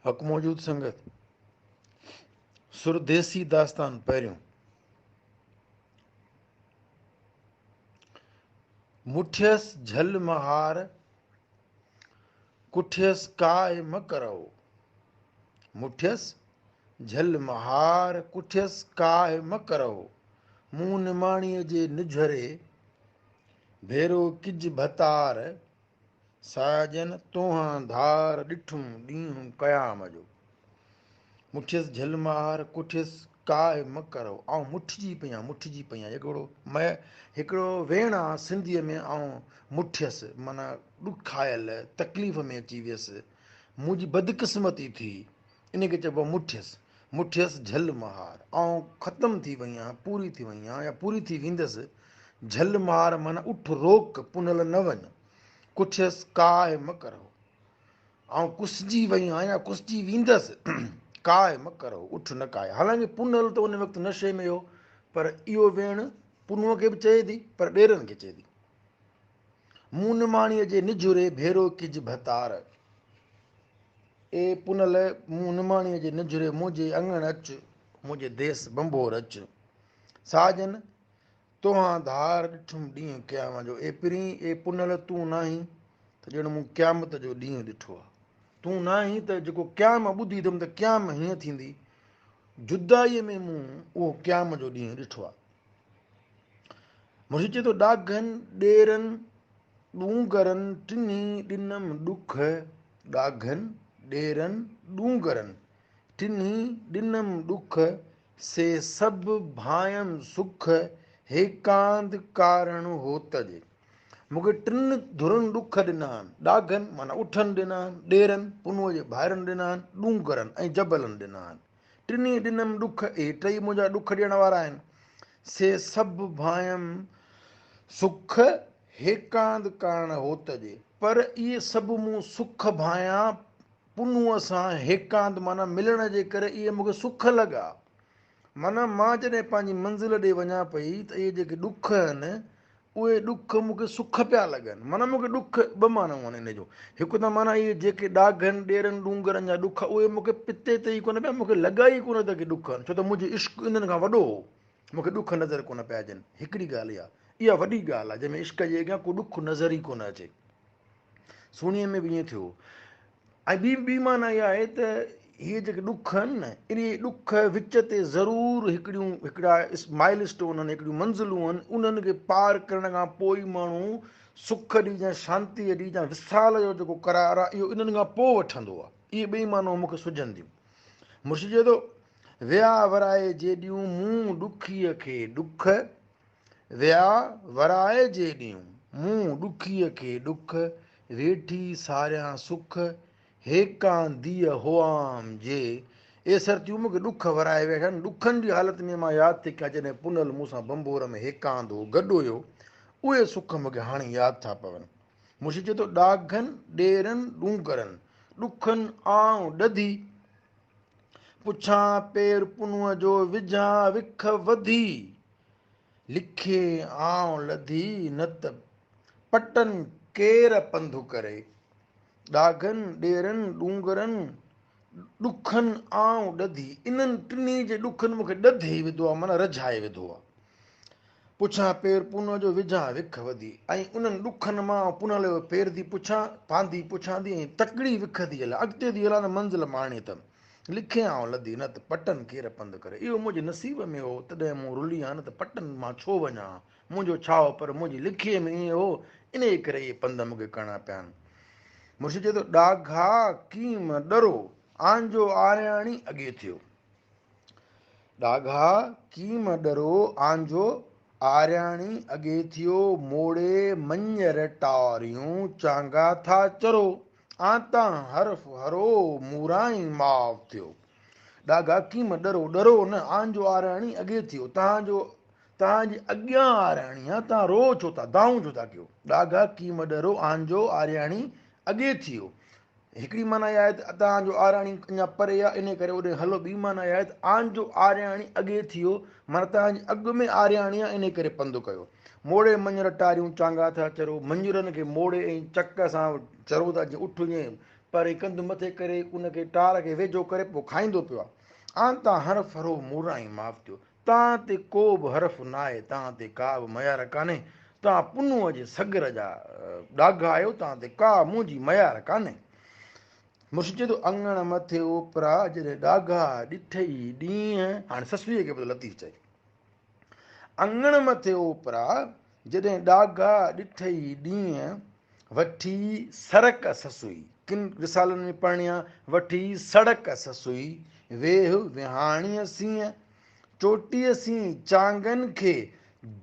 حق موجود سنگت، سر ديسي داستان پهريون. مٺيس جھل مهار، ڪٺيس ڪاء م ڪرئو. مٺيس جھل مهار، ڪٺيس ڪاء م ڪرئو. مون نماڻيء جي نجھري، ڀيرو ڪج ڀتار. ساجن تونهان ڌار ڏٺم ڏينهن قيام جو. مٺيس جھل مار، ڪٺيس ڪاء م ڪرئو. آئون مٺجي پئي آن، مٺجي پئي آن. هڪڙو مئي، هڪڙو ويڻ آ سنڌيء ۾ آئون مٺيس معنيٰ ڏکايل، تڪليف ۾ اچي ويس. منهنجي بدقسمتي ٿي. ان کي چئبو آ مٺيس. مٺيس جھل مهار. آئون ختم ٿي وئي آن، پوري ٿي وئي آن يا پوري ٿي ويندس. جھل مهار معنيٰ اٺ روڪ، پنهل نه وڃ. ڪٺيس ڪاهه م ڪرهو. آئون ڪسجي وئي آهيان يا ڪسجي ويندس، ڪاهه م ڪرهو، اٺ نه ڪاهي. حالانڪه پنهل ته ان وقت نشي ۾ هو، پر اهو ويڻ پنهونء کي به چئي ٿي، پر ڏيرن کي چئي ٿي. مون نماڻيء جي نجهري ڀيرو ڪج ڀتار. اي پنهل، مون نماڻيء جي نجهري منهنجي اڱڻ اچ، منهنجي ديس ڀنڀور اچ. ساجن! توهان ڌار ڏٺم ڏينهن قيام جو. اي پرين، اي پنهل تون ناهين ته ڄڻ مون قيامت جو ڏينهن ڏٺو آ. تون ناهين ته جيڪو قيام ٻڌي اٿم ته قيام هيئن ٿيندي، جدائيء ۾ مون اهو قيام جو ڏينهن ڏٺو آ. مرشد چئي ٿو، ڏاگهن، ڏيرن، ڏونگرن، ٽنهي ڏنم ڏک، ڏاگهن، ڏيرن، ڏونگرن، ٽنهي ڏنم ڏک، سي سڀ ڀانئيم سک، هيڪاند ڪارڻ هوت جي. مون کي ٽن ڌرن ڏک ڏنا آهن، ڏاگهن معنيٰ اٺن ڏنا آهن، ڏيرن، پنهونء جي ڀائرن ڏنا آهن، ڏونگرن ۽ جبلن ڏنا آهن. ٽنهي ڏنم ڏک، اهي ٽئي منهنجا ڏک ڏيڻ وارا آهن. سي سڀ ڀانئيم سک، هيڪاند ڪارڻ هوت جي. پر اهي سڀ مون سک ڀانئيا، پنهونء سان هيڪاند معنيٰ ملڻ جي ڪري اهي مون کي سک لڳا. معنيٰ مان جڏهن پنهنجي منزل ڏي وڃان پئي ته اهي جيڪي ڏک آهن، اهي ڏک مون کي سک پيا لڳن. معنيٰ مون کي ڏک ٻه معنائون آهن ان جون. هڪ ته معنيٰ اهي جيڪي ڏاگهن، ڏيرن، ڏونگرن جا ڏک اهي مون کي پتي تي ئي ڪونه پيا، مون کي لڳا ئي ڪونه ته ڪي ڏک آهن، ڇو ته منهنجو عشق انهن کان وڏو هو. مون کي ڏک نظر ڪونه پيا اچن. هڪڙي ڳالهه اها، اها وڏي ڳالهه آهي جنهن ۾ عشق جي اڳيان ڪو ڏک نظر ئي ڪونه اچي. سهڻيء ۾ به ائين ٿيو ۽ ٻي ٻي معنيٰ اها آهي ته هي جيڪي ڏک آهن نه انهي ڏک وچ تي ضرور هڪڙيون هڪڙا مائل اسٽون آهن هڪڙيون منزلون آهن انهن کي پار ڪرڻ کان پوء ئي ماڻهو سک ڏي يا شانتيء ڏي يا وصال جو جيڪو قرار آهي اهو انهن کان پوء وٺندو آهي اهي ٻئي معنائون مون کي سجهن ٿيون مرشد چئي ٿو ويا ورائي جيڏيون مون ڏکيء کي ڏک ويا ورائي جيڏيون، مون ڏکيء کي ڏک، ويٺي ساريان سک، هيڪانديء هئام جي. اي سرتيون، مون کي ڏک ورائي ويٺا آهن. ڏکن جي حالت ۾ مان ياد ٿي ڪيان، جڏهن پنهل مون سان ڀنڀور ۾ هيڪاند هو، گڏ هيو، اهي سک مون کي هاڻي ياد ٿا پون. مرشد چئي ٿو، ڏاگهن، ڏيرن، ڏونگرن، ڏکن آئون ڏڌي، پڇان پير پنهونء جو، وجهان وک وڌي. لکي آئون لڌي، نه ته پٽن ڪير پنڌ ڪري. ڏاگهن، ڏيرن، ڏونگرن، ڏکن آئون ڏڌي. انهن ٽنهي جي ڏکن مون کي ڏڌي وڌو آ، معنيٰ رجهائي وڌو آ. پڇان پير پنهونء جو، وجهان وک وڌي. ۽ انهن ڏکن مان آئون پنهل جو پير ٿي پڇان، پانڌي پڇان ٿي ۽ تڪڙي وک ٿي هلان. اڳتي ٿي هلان ته منزل ماڻي اٿم. لکين آئون لڌي، نه ته پٽن ڪير پنڌ ڪري. اهو منهنجي نصيب ۾ هو، تڏهن مون رلي ها، نه ته پٽن مان ڇو وڃان ها. منهنجو ڇا هو، پر منهنجي لکيء ۾ ائين هو، انهيء ڪري اهي پنڌ مون کي ڪرڻا پيا آهن. مرشد چئي ٿو، ڏاگها ڪيم ڏرو، آنجو آرياڻي اڳي ٿيو. ڏاگها ڪيم ڏرو، آنجو آرياڻي اڳي ٿيو، موڙي مڃر ٽاريون، چانگا ٿا چرو. آنتان حرف هرو، مورائين معاف ٿيو. ڏاگها ڪيم ڏرو، ڏرو نه، آنجو آرياڻي اڳي ٿيو. تهان جو تهان جي اڳيان آرياڻي آ، تهان روئو ڇو ٿا، دانهون ڇو ٿا ڪيو. ڏاگها ڪيم ڏرو، آنجو آرياڻي اڳي ٿيو. هڪڙي معنيٰ اها آهي ته تهان جو آرياڻي اڃا پري آ، انهيء ڪري اوڏي هلو. ٻي معنيٰ اها آهي ته آنجو آرياڻي اڳي ٿيو، معنيٰ تهان جي اڳ ۾ آرياڻي آ، انهيء ڪري پنڌ ڪيو. موڙي مڃر ٽاريون چانگا ٿا چرو، مڃرن کي موڙي ۽ چڪ سان چرو ٿا جيئن اٺ ائين پر هي ڪنڌ مٿي ڪري ان کي ٽار کي ويجهو ڪري پوء کائيندو پيو آ. آن تان حرف هرو مورائين معاف ٿيو. تان تي ڪو به حرف ناهي، تان تي ڪا به ميار ڪانهي. تان پنهونء جي سڳر جا ڏاگها آهيو، تان تي ڪا منهنجي ميار ڪانهي. مرشد چئي ٿو، اڱڻ مٿي اوپرا، جڏهن ڏاگها ڏٺئي ڏينهن. هاڻي سسئيء کي به ٿو لطيف چئي. اڱڻ مٿي اوپرا، جڏهن ڏاگها ڏٺئي ڏينهن، وٺي سرڪ سسئي، ڪن رسالن ۾ پڙهڻي آ، وٺي سڙڪ سسئي، ويهه وهاڻيء سينء، چوٽيء سين چانگن کي،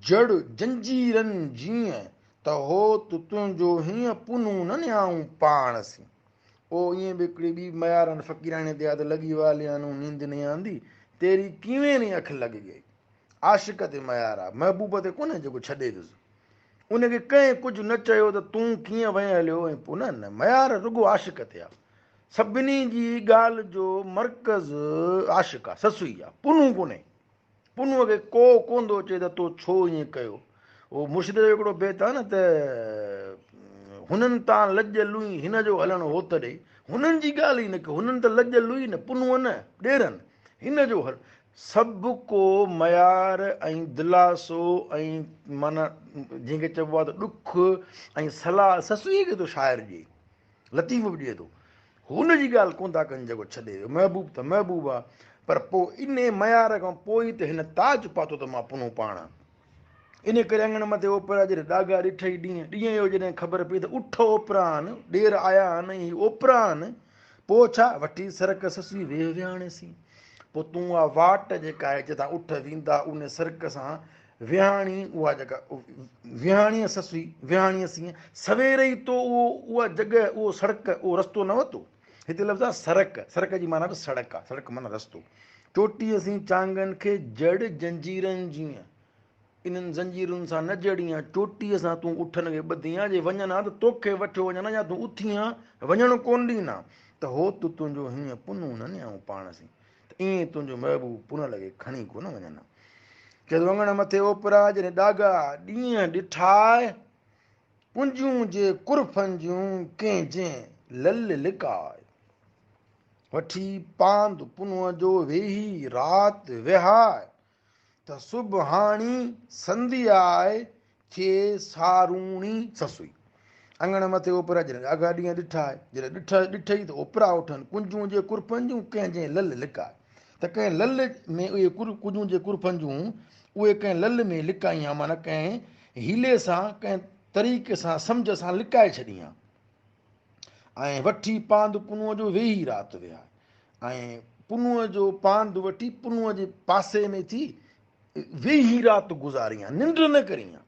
جڙ جنجيرن جيئن، ته هوت تنهنجو هيئن پنهون نه نيائون پاڻ سين. او ائين به هڪڙي ٻي ميارن فقيراڻي تي آ ته لڳي واليانون نيند نهين آندي، تيري ڪيوين نهين اک لڳ گئي. عاشق تي ميار آ، محبوب تي ڪونهي جيڪو ڇڏي ويس. ان کي ڪنهن ڪجهه نه چيو ته تون ڪيئن وئين هليو ۽ پوء نه نه ميار رڳو عاشق تي آ. سڀني جي ڳالهه جو مرڪز عاشق آ، سسئي آ، پنهون ڪونهي. پنهونء کي ڪو ڪونه ٿو چئي ته تو ڇو ائين ڪيو. اهو مرشد جو هڪڙو بيت آ نه ته هنن تان لڄ لوئي هن جو هلڻ هوت ڏي. هنن جي ڳالهه ئي نه ڪيو، هنن ته لڄ لوئي نه، پنهونء نه، ڏيرن، هن جو هل. سڀ ڪو معيار ۽ دلاسو ۽ معنيٰ جنهن کي چئبو آهي ته ڏک ۽ صلاح سسئيء کي ٿو شاعر ڏئي، لطيف به ڏئي ٿو. هو ان جي ڳالهه ڪونه ٿا ڪن جيڪو ڇڏي ويو. محبوب ته محبوب آهي پر پوء انهيء معيار کان پوء ئي ته هن تاج پاتو ته مان پنهون پاڻ آهيان. انهيء ڪري اڱڻ مٿي اوپرا جڏهن ڏاگها ڏٺئي ڏينهن ڏينهن اهو جڏهن خبر پئي ته اٺ اوپرا آهن، ڏير آيا آهن ۽ هي اوپرا آهن، پوء ڇا، وٺي سرڪ سسئي ويهه ويهاڻي سين. پوء تون اها واٽ جيڪا آهي جتان اٺ ويندا ان سرڪ سان ويهاڻي اها جيڪا ويهاڻيء سسئي ويهاڻيء سين سوير ئي تو اهو اها جڳهه اهو سڙڪ اهو رستو نه ورتو. هتي لفظ آهي سرڪ، سرڪ جي معنيٰ به سڙڪ آهي، سڙڪ معنيٰ رستو. چوٽيء سين چانگن کي جڙ جنجيرن جيئن، انهن زنجيرن سان نه جڙين ها، چوٽيء سان تون اٺن کي ٻڌين ها، جي وڃن ها ته توکي وٺيو وڃن ها يا تون اٿين ها، وڃڻ ڪونه ڏين ها، ته هوت تنهنجو هيئن پنهون نه نيائون پاڻ سين، ته ائين تنهنجو محبوب پنهل کي کڻي ڪونه وڃن ها. چئي ٿو اڱڻ مٿي اوپرا، جڏهن ڏاگها ڏينهن ڏٺاء، ڪنجيون جي ڪرفن جون، ڪنهن جنهن لل لڪاء. وٺي پاند پنهونء جو ويهي رات وهاء، ته سڀاڻي سندي آء ٿئي ساروڻي سسئي. اڱڻ مٿي اوپرا جڏهن ڏاگها ڏينهن ڏٺا آء، جڏهن ڏٺ ڏٺئي ته اوپرا اٺن ڪنجون جي ڪرپن جون ڪنهن جنهن لل لڪاء. ته ڪنهن لل ۾ اهي ڪنجون جي ڪرپن جون اهي ڪنهن لل ۾ لڪائين ها معنيٰ ڪنهن حيلي سان ڪنهن طريقي سان سمجهه سان لڪائي ڇڏين ها. ۽ وٺي پاند پنهونء جو ويهي رات ويا ۽ پنهونء جو پاند وٺي پنهونء جي پاسي ۾ ٿي ويهي رات گذاريان ننڊ نه ڪريان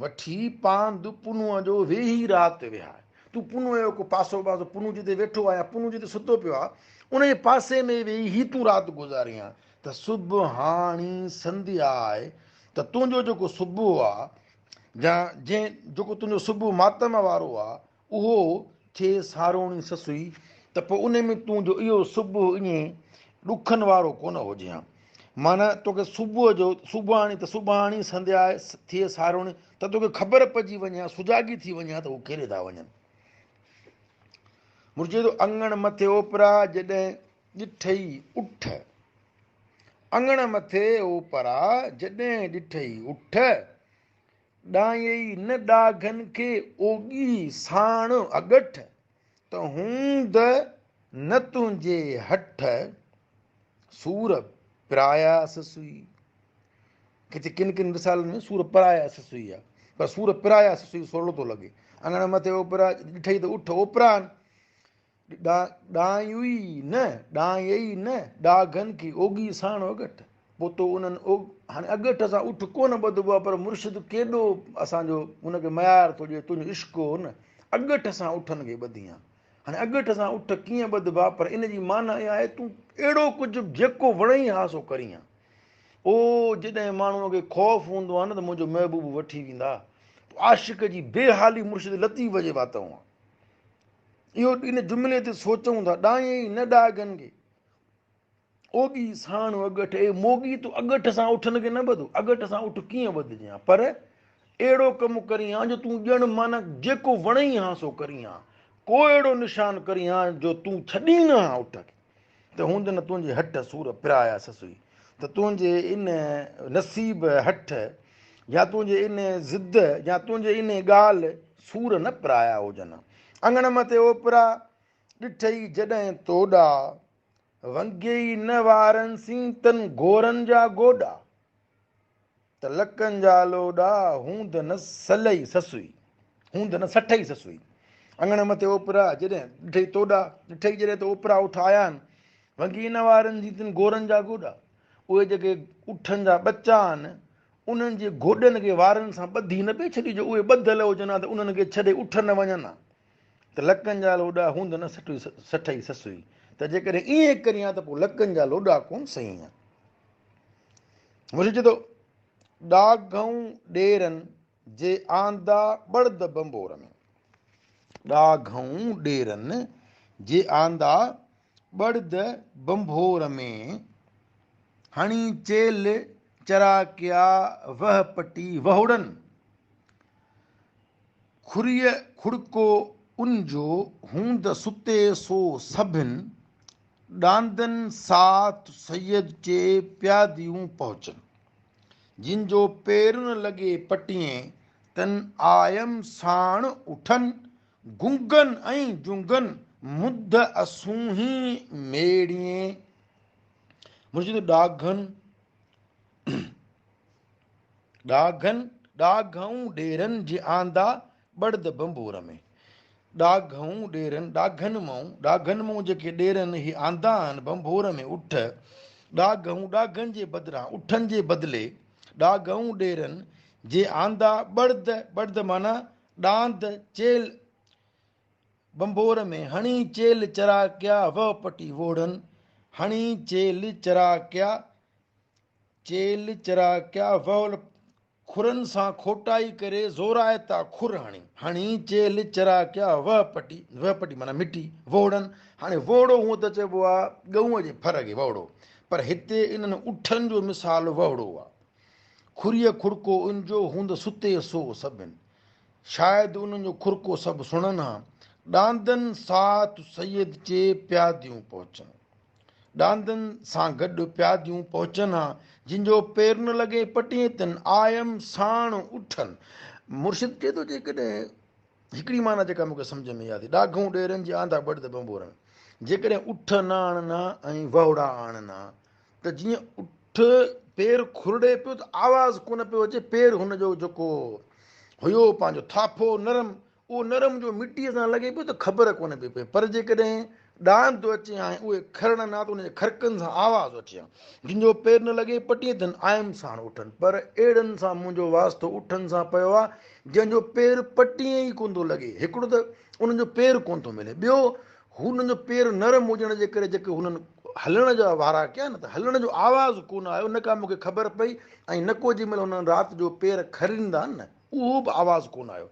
وٺي پاند پنهونء جو ويهي رات ويا تون پنهونء جو ڪو پاسو پاسو پنهون جتي ويٺو آهي يا پنهون جتي ستو پيو آهي ان جي پاسي ۾ ويهي هي تون رات گذاريان ته صبحاڻي سنديا آهي ته تنهنجو جيڪو صبح آهي يا جنهن جيڪو تنهنجو صبح ماتم وارو آهي اهو ٿئي ساروڻي سسئي ته پوء انهي ۾ تون جو اهو صبح ائين ڏکن وارو ڪونه هجين ها. معنيٰ توکي صبح جو صبحاڻي ته صبحاڻي سندياء ٿئي ساروڻي ته توکي خبر پئجي وڃي ها، سجاڳي ٿي وڃي ها ته هو ڪيڏي ٿا وڃن. مرجي ٿو اڱڻ مٿي اوپرا جڏهن ڏٺئي اٺ. اڱڻ مٿي اوپرا جڏهن ڏٺئي اٺ. ڏانئي نه ڏاگهن کي اوڳي ساڻ اڳٺ، ته هوند نه تنهنجي هٺ، سور پرايا سسئي. ڪٿي ڪن ڪن رسالن ۾ سور پرايا سسئي آ، پر سور پرايا سسئي سولو ٿو لڳي. اڱڻ مٿي اوپرا ڏٺئي ته اٺ اوپرا آهن. ڏانئي نه، ڏانئي نه، ڏاگهن کي اوڳي ساڻ اڳٺ. پوء تو انهن هاڻي اڳٺ سان اٺ ڪونه ٻڌبو آهي پر مرشد ڪيڏو اسان جو ان کي ميار ٿو ڏئي تنهنجو عشق هو نه اڳٺ سان اٺن کي ٻڌين ها. هاڻي اڳٺ سان اٺ ڪيئن ٻڌبا پر ان جي معنيٰ اها آهي تون اهڙو ڪجهه جيڪو وڻئي ها سو ڪرين ها. او جڏهن ماڻهوء کي خوف هوندو آهي نه ته منهنجو محبوب وٺي ويندا پوء عاشق جي بي حالي مرشد لطيف جي واتئون آهي. اهو ان جملي تي سوچون ٿا، ڏانئين نه ڏاگهن کي، اوڳي ساڻ اڳٺ، اي موڳي تون اڳٺ سان اٺن کي نه ٻڌ، اڳٺ سان اٺ ڪيئن ٻڌجي ها، پر اهڙو ڪم ڪرين ها جو تون ڄڻ معنيٰ جيڪو وڻئي ها سو ڪرين ها، ڪو اهڙو نشان ڪرين ها جو تون ڇڏين نه ها اٺ کي ته هوند نه تنهنجي هٺ سور پرايا سسئي ته تنهنجي ان نصيب هٺ يا تنهنجي ان ضد يا تنهنجي ان ڳالهه سور نه پرايا هجن ها. اڱڻ مٿي اوپرا ڏٺئي جڏهن توڏا، ونگيئي نه وارن سين تن گورن جا گوڏا. ته لڪن جا لوڏا، هوند نه سلئي سسئي، هوند نه سٺئي سسئي. اڱڻ مٿي اوپرا، جڏهن ڏٺئي توڏا، ڏٺئي جڏهن ته اوپرا اٺ آيا آهن، ونگي نه وارن جي تن گورن جا گوڏا. اهي جيڪي اٺن جا ٻچا آهن، انهن جي گوڏن کي وارن سان ٻڌي نه پئي ڇڏي جو اهي ٻڌل هجن ها ته انهن کي ڇڏي اٺ نه وڃن ها. ته لڪن جا لوڏا، هوند نه سٺئي سسئي. ته جيڪڏهن ائين ڪرين ها ته پوء لڪن جا لوڏا ڪونه سهين ها. مرشد چئي ٿو، ڏاگهئون ڏيرن جي آندا ٻڙد ڀنڀور ۾. ڏاگهئون ڏيرن جي آندا ٻڙد ڀنڀور ۾. هڻي چيلهه چراڪيا وهه پٽي وهوڙن. کريء کڙڪو ان جو، هوند ستي سو سڀن. ڏاندن ساٿ سيد چي پياديون پهچن. جن جو پير نه لڳي پٽين، تن آيم ساڻ اٺن. گنگن ۽ جنگن مڌ اسونهين ميڙين. مرشد ڏاگهن ڏاگهن ڏاگهئون ڏيرن جي آندا ٻڙد ڀنڀور ۾. ڏاگهئون ڏيرن ڏاگهن مئون ڏاگهن مئون جيڪي ڏيرن هي آندا آهن ڀنڀور ۾ اٺ ڏاگهئون ڏاگهن جي بدران اٺن جي بدلي ڏاگهئون ڏيرن جي آندا ٻڙد ٻڙد معنيٰ ڏاند چيل ڀنڀور ۾ هڻي چيل چراڪيا وهه پٽي ووڙن هڻي چيل چراڪيا چيل چراڪيا وهه کرن سان کوٽائي ڪري زورائتا کر هڻي. هڻي چيلهه چراڪيا وهه پٽي، وهه پٽي معنيٰ مٽي، ووڙن، هاڻي ووڙو هونء ته چئبو آ ڳئونء جي ڦر کي ووڙو، پر هتي انهن اٺن جو مثال ووڙو آ. کريء کڙڪو ان جو، هوند ستي سو سڀن. شايد انهن جو کرڪو سڀ سڻن ها. ڏاندن ساٿ سيد چي پياديون پهچن. ڏاندن سان گڏ پياديون پهچن ها، جن جو پير نه لڳي پٽين تن آيم ساڻ اٺن. مرشد چئي ٿو جيڪڏهن هڪڙي معنيٰ جيڪا مون کي سمجهه ۾ آئي ڏاگهون ڏيرن جي آندا ٻڙد ڀنڀورن جيڪڏهن اٺ نه آڻن ها ۽ وهوڙا آڻن ها ته جيئن اٺ پير کرڙي پيو ته آواز ڪونه پيو اچي پير هن جو جيڪو هيو پنهنجو ٿاڦو نرم اهو نرم جو مٽيء سان لڳي پيو ته خبر ڪونه پئي پئي، پر جيڪڏهن ڏاند اچي ها ۽ اهي کرڙن ها ته ان جي کرڪن سان آواز اچي ها. جن جو پير نه لڳي پٽيء تن آيم ساڻ اٺن. پر اهڙن سان منهنجو واسطو اٺن سان پيو آهي، جنهن جو پير پٽيء ئي ڪونه ٿو لڳي. هڪڙو ته انهن جو پير ڪونه ٿو ملي، ٻيو هنن جو پير نرم هجڻ جي ڪري جيڪي هنن هلڻ جا وارا ڪيا نه ته هلڻ جو آواز ڪونه آيو، نه ڪا مون کي خبر پئي ۽ نه ڪو جنهن مهل هنن رات جو پير کرڙيندا آهن نه، اهو به آواز ڪونه آيو.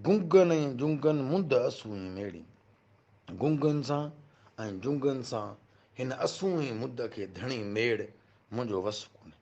گنگن ۽ جنگن منڌ اسونهين ميڙي. گنگن سان ۽ جنگن سان هن اسونهين مد کي ڌڻي ميڙ منهنجو وس ڪونهي.